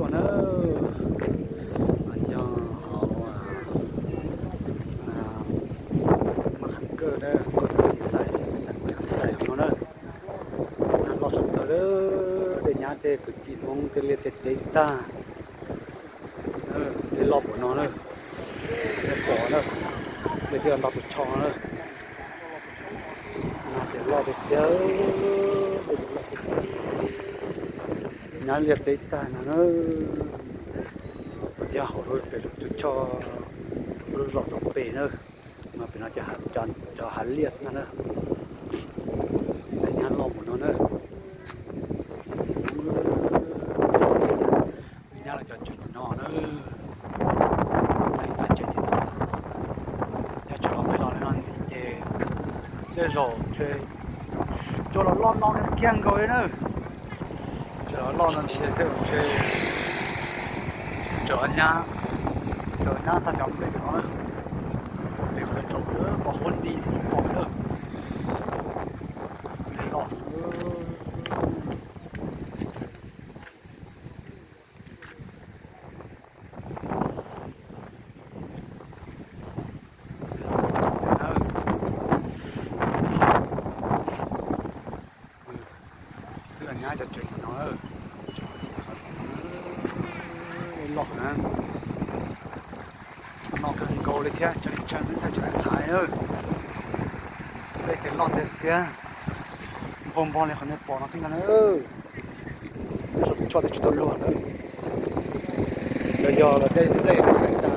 Tuaj na, yog hauv Mab Qham Kawj na, Xais, xeev Xais no na. Loj tshaj plaws lawm, dej nyab tej kwv tij Hmoob tej liaj tej teb tag. Dej loj npaum no na, nej pom na, dej thiaj nto tus tsho na. No ces loj tiag tiag, dej loj tiag tiag, nyab liaj teb tag no na. Yog hauv lub pem lub tus tsho, lub zos tau pem na, mas pem no cov hav liaj no na. Dej nyab loj npaum no na. Wb nyab lawv cov tsev tim no na, lawv cov tsev tim no. Yog tseem los pem los li no ntxiv ces tej zaum ntshe cua los loj no kiag nkaus li na. Tseem los loj no ntxiv tej zaum ntshe tseem nyab, tseem nyab tag cov nplej tim no na. Pem qhov tsaus pom huab nti xwb pom na. Dej loj. Twb los nyab cov tsev tim no, loj na. No kawg nkaus li thiab, tseem li tseem twb txhais tseem qhaiv na. Dej ces loj tiag tiag, npog npog li qhov nej pom no xwb ntag na. Tshuav tus tsho twb tsis tau luag na. Yog yog los tej nplej tag,